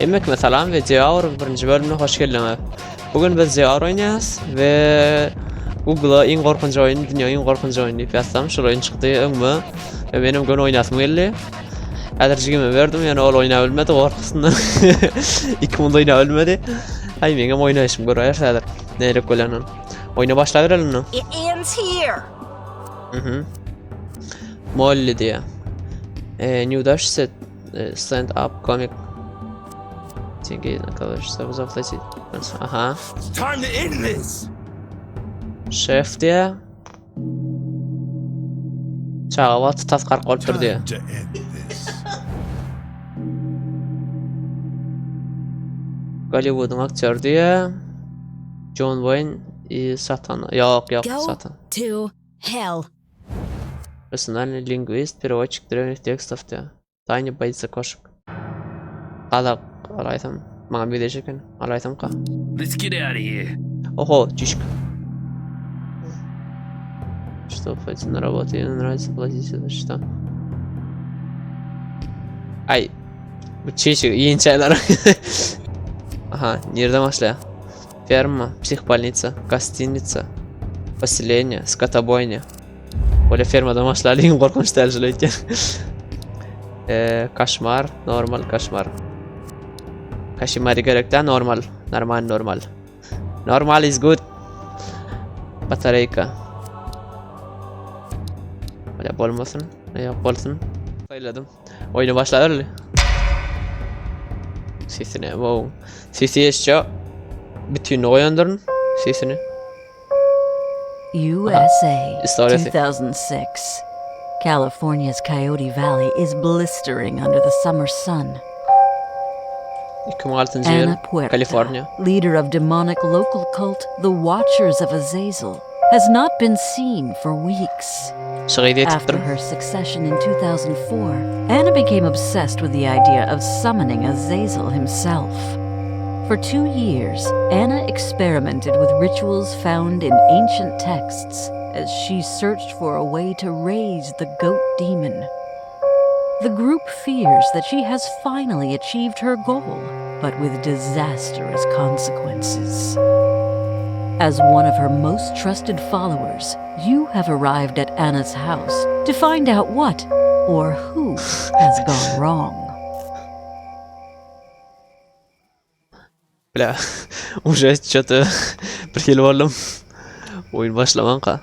Hemmekime salam we Devour birinji bölümine hoş geldiňiz. Bugün biz Devour oýnaýas we Google'a iň gorkunç oýun, dünýä iň gorkunç oýun diýip ýazsam, şol oýun çykdy öňüme. We menem göni oýnasym geldi. Häzir jigime berdim, ýöne ol oýnap bilmedi gorkusyndan. Iki munda oýnap bilmedi. Aý meňem oýnaýşym göräýeris häzir. Nälik bolýanyn. Oýna başlaberelim indi. It ends here. Mhm. Molly diýýär. E, неудавшийся e, stand-up comic. Деньги на кого, чтобы заплатить. Aha. It's time to end this. Şef diýýär. Çaga wagty tas gark bolupdyr diýýär. Time to end this. Gollywood'un aktýory diýýär. John Wayne i Satan. Ýok, ýok, Go Satan. to hell. Профессиональный лингвист, переводчик древних текстов diýýär. Таня боится кошек. Gazak alaýsam, maňa mezeş eken. Alaýsamka. Let's get out of here. Oho, çişk. Что, пойти на работу, ей нравится платить за что? Ay, bu çişik, ýençäler. Aha, nirede başlaýar? Ferma, psihbolnica, gostinitsa, poseleniýe, skotoboýnýa. Bolýa fermadan başlaýaly iň gorkunç däl şol öýtýän. Eee, koşmar, normal koşmar. Koşmary gerek däl, normal, normal, normal. Normal is good. Batareýka. Bolýa bolmasyn, ýok bolsun. Saýladym. Oýna başlaberli. Sesine, wow. Sesi eşitýär. Bütünini goýandyryn sesini. USA, Istoriyasy. 2006. California's Coyote Valley is blistering under the summer sun. 2006 ýyl Anna Puerta, Kaliforniýa. leader of demonic local cult The Watchers of Azazel, has not been seen for weeks. Şygydy After ýetipdir. her succession in 2004, Anna became obsessed with the idea of summoning Azazel himself. For two years, Anna experimented with rituals found in ancient texts as she searched for a way to raise the goat demon. The group fears that she has finally achieved her goal, but with disastrous consequences. As one of her most trusted followers, you have arrived at Anna's house to find out what or who has gone wrong. Bля, уже что-то bir hili boldum. Oýun başlamanka.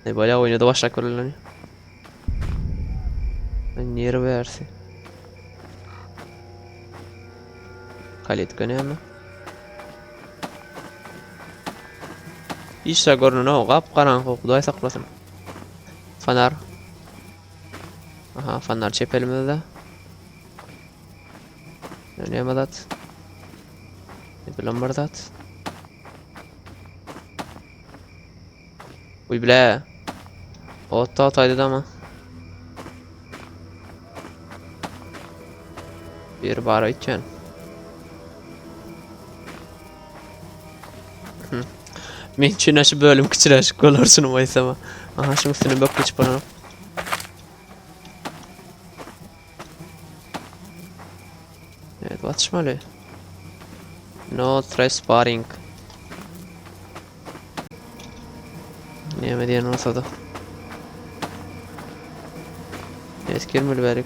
Ne bolýa oýna-da başlap göreli. Nere bersi? Kalitka näme? Hiç zat görnenok, gap-garaňky, Hudaý saklasyn. Fanar. Aha, fanar çep elimizde. Näme zat? Ne bilen bir zat. Uy bile. Ot ataýdy ama. Bir bar öýtýän. Men üçin şu bölüm kiçiräjik bolar şuny aýtsam. Aha şuň üstüne bök geçip bolanok. Evet batyşmaly. No trespassing. Näme diýen bolsa-da. Evet girmeli bärik.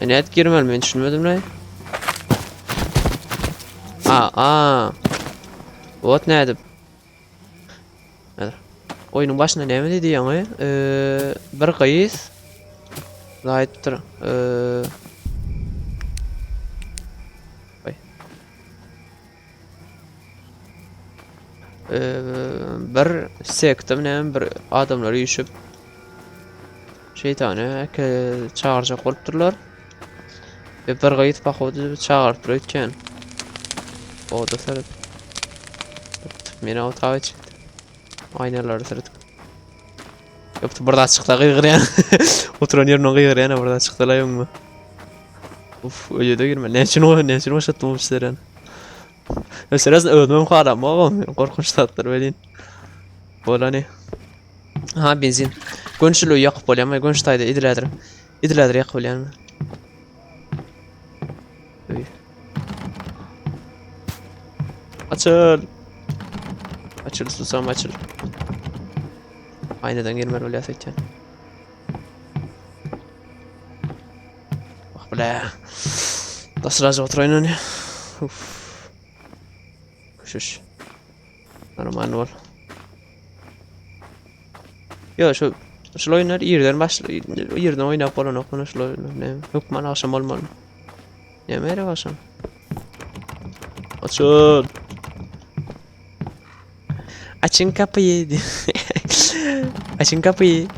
E nädip girmeli men düşünmedim ne? A, a. Bot nädip? Häzir. Oýnuň başynda näme diýdi ýaňy? Eee, bir gyz aýdypdyr. Eee Oý. Eee, bir sekta näme bir adamlar üýşüp şeýtany äke çagyrjak bolupdyrlar. Ve bir gyz pohodu çagyrypdyr öýtýän. Oda seret. Meni otaga çekdi. Aýnalara seret. Ýokdy bir zat çyksa gygyrýan. Oturan ýerinden gygyrýan bir zat çyksa la öňüme. Uf, öýe-de girme. Näme üçin o, näme üçin başlatdym bu işleri? Meselesi özümem halamogam men gorkunç zatlar welin. Bolany. Ha benzin. Gönşül öý ýakyp bolýarmy? Gönş taýda idilädir. Idilädir ýakyp bolýarmy? Öý. Açyl. Açyl susam açyl. Aýnadan girmeli bolýar seçen. Bak bile. Daşraja oturaýyn ony. Uf. Köşüş. Normal bol. Yo şu şul oýunlar irden başla irden oýnap bolanok muny şul oýunlar. Ne? Hökman akşam bolmaly. Näme gerek akşam? Açıl. Açın kapıyı. Açın kapıyı.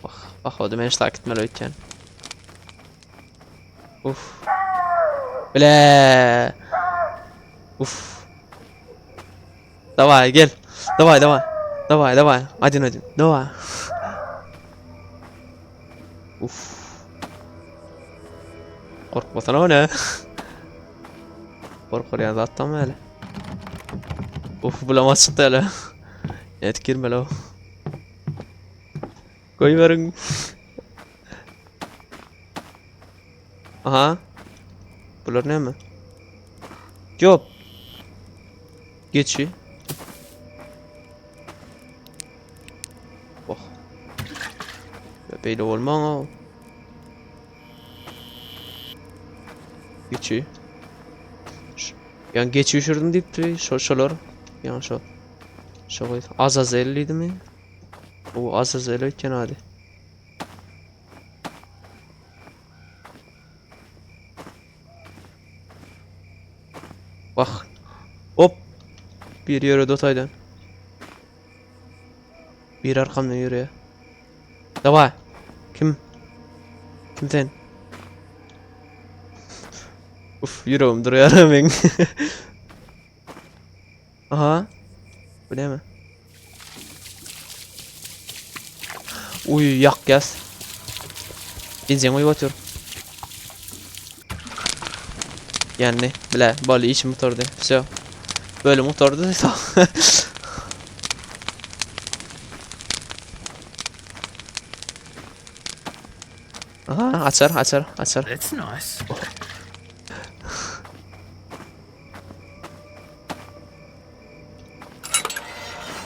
Bak, bak o da men ştak gitmeli öýtýän. Uf. Bile. Uf. Daway gel. Daway daway. Daway daway. Adin adin. Daway. Uf. Korkmasana o ne? Korkulýan zatdan böyle. Uf bulamaz çykdy hele. Et girmeli o. Goýberiň. Aha. Bular näme? Ýok. Geçi. Oh. Beýle bolmaň. Geçi. Ýa geçi düşürdim diýipdi. Şo şolar. Ýa şo. Şo Azazel diýdimi? Bu Azazel öýtýän ady. Bak. Hop. Bir ýöredi o taýdan. Bir arkamdan ýörüýär. Daway. Kim? Kim sen? Uf, ýüregim durýar meň. Aha. Bu näme? Uy, ýakýas. Benzin guýup otyr. Ýandy, bile, boldy, işim gutardy. Vsyo. Bölüm gutardy. Aha, açar, açar, açar. That's nice.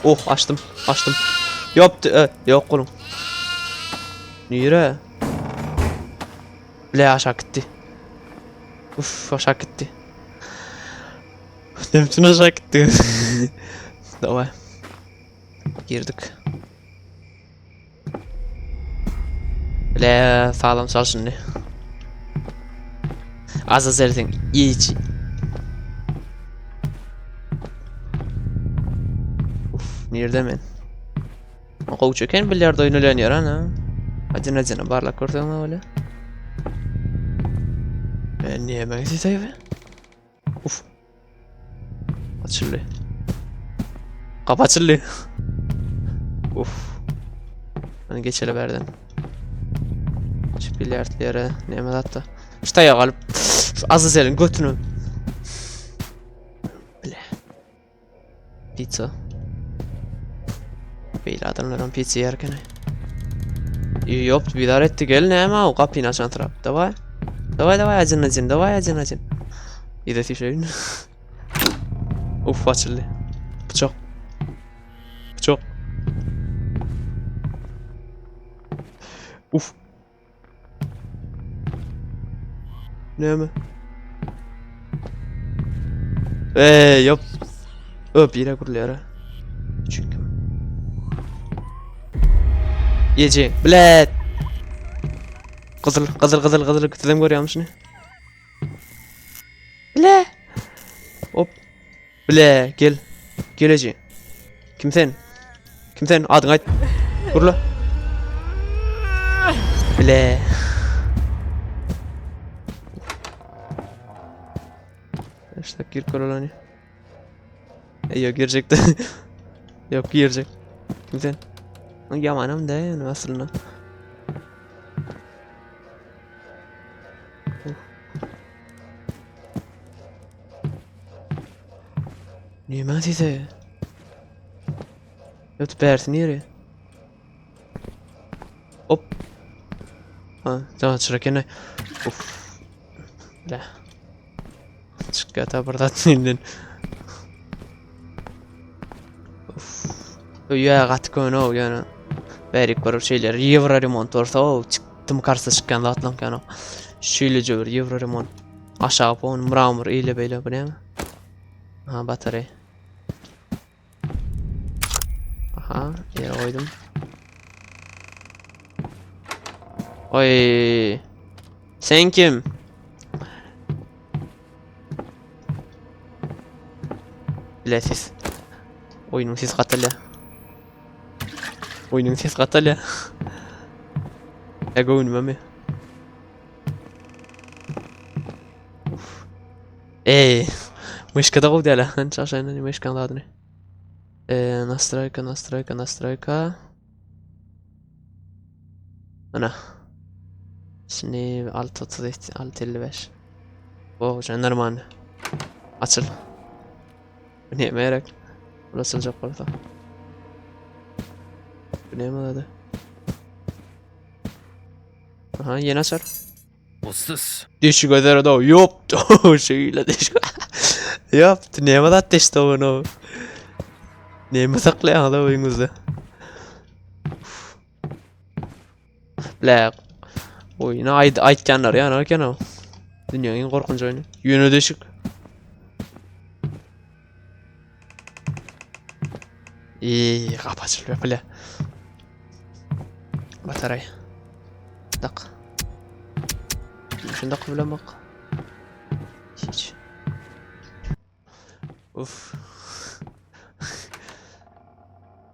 Oh, açtym, açtym. Ýopdy, e, ýok goluň. Nire? Bile aşak gitdi. Uf, aşak gitdi. Ne üçin aşak gitdi? Daway. Girdik. Bile sağlam çal şimdi. Azazel'in içi. Uf, nirde men? Gowy çeken bilyard oýny oýnaýar ana. Ajyn ajyna barlak görseň öyle. Ben niye ben size Uf. Açyldy. Gapy açyldy. Uf. Hani geçeli berden. Şu bilyardly ýere näme zatda. Şu taýagy alyp şu Azazeliň götüne. Bile. Pizza. Beýle adamlaram pizza ýerken. Ýok, bizar etdi gel näme o gapyny açan tarap. Daway. Daway daway acyn acyn daway acyn acyn. Ýa şeýin. Uf açyldy. Bıçak. Bıçak. Uf. Näme? Eee, ýok. Öp, ýere gurulýar. Çünki. Ýeje, bilet. Gyzyl, gyzyl, gyzyl, gyzyl, sizem görýärmi şuny? Bile. Hop. Bile, gel. Gel eje. Kim sen? Kim sen? Adyňy aýt. Gurla. Bile. İşte gir korolani. Eýo girjekdi. Ýok girjek. Kim sen? Ýamanam dä ýöne aslynda. Näme sesi? Öt bärsi nere? Hop. Ha, tamam çırak ene. Uf. Le. Çık yatağa buradan indin. Uf. Öýe gaty köne o ýöne. Bärik bir şeyler ýewro remont bolsa o çykdym karsa çykýan zatlaň ýöne. Şeýleje bir ýewro remont. Aşağı pon mramor eýle beýle bu näme? Aha batareý. Aha, ýere goýdum. Oý. Sen kim? Bile ses. Oýnuň sesi gatalýar. Oýnuň sesi gatalýar. E göwnüme mi? Uf. Ey, myşka da gowy däl. Han çaşaýyn myşkaň zadyny. Eee, nastroýka, nastroýka, nastroýka. Ana. Şimdi 6.33, 6.55. Oh, jandarman. Açyl. Bu näme gerek? Bu açyljak bolsa. Bu näme zady? Aha, ýene açar. What's this? Dişi gözere de yok. Şeýle diş. Ýok, näme zat deşdi onu. Näme saklaýaň da öýüňizde? Bile. Oýuna aýt aýtýanlar ýanar eken o. Dünýäniň iň gorkunç oýny. Ýöne deşik. Eee, gapy açylýar bile. Batareý. Dak. Şunda bilemek. Hiç. Uf.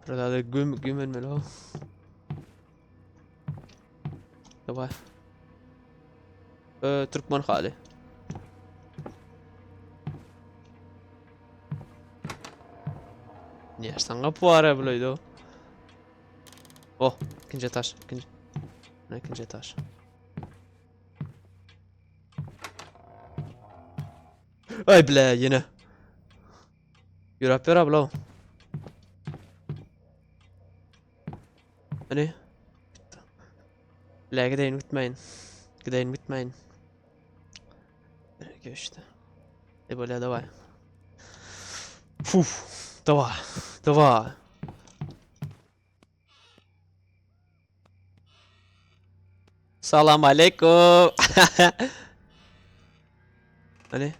Burada da güm gümenmeli o. Daway. Ee, Türkmen haly. Niye sana puara bulaydı Oh, ikinci taş, ikinci. Ne ikinci taş? Ay bile yine. Yürüp yürüp abla. Hani? Bile gideyin gitmeyin. Gideyin gitmeyin. Geçti. E böyle davay. Fuf. Davay. Davay. Salam aleyküm. Hani?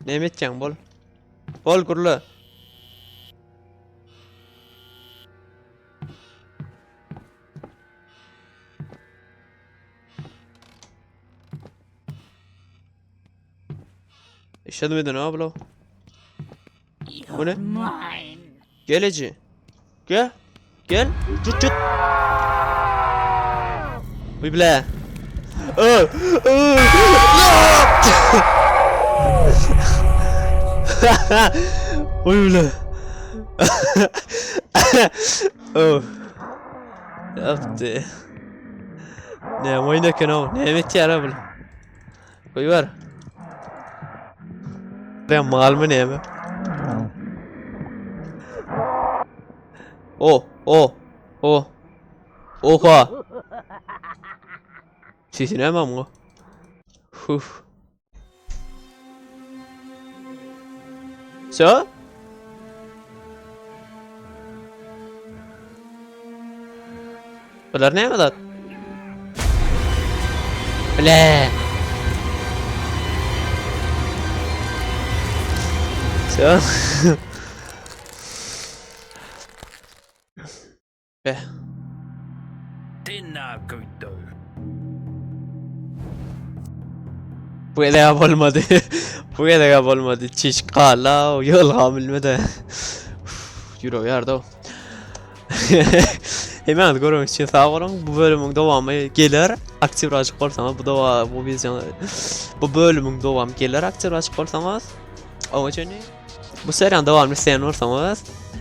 Näme etýäň bol? Bol gurla. Işledmedin abla. Bu ne? Gel Ece. Gel. Gel. Tut tut. Uy bile. Ö, ö. Uy bile. Oh. Yaptı. Ne oynarken o? Ne evet ya bile. Koy ver. Ben mal mı ne mi? O, o, o. Oha. Sesi näme muňa? Huf. Sö? Bular näme zat? Bile. Sö? Be. Tēnā koutou. Bu gezek bolmady. Bu gezek bolmady. Çiş gala, ýolga bilmedi. Ýürek ýardy. Hemen görmek üçin sag boluň. Bu bölümiň dowamy geler. Aktiw razyk bolsaňyz bu dowa bu video bu bölümiň dowamy geler aktiw razyk bolsaňyz. Oňa çenli. Bu seriýanyň dowamyny isleýän bolsaňyz,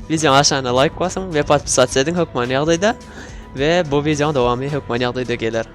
wideonyň aşagyna laýk basyň we podpisasiýa ediň hökmany ýagdaýda we bu wideonyň dowamy hökmany ýagdaýda geler.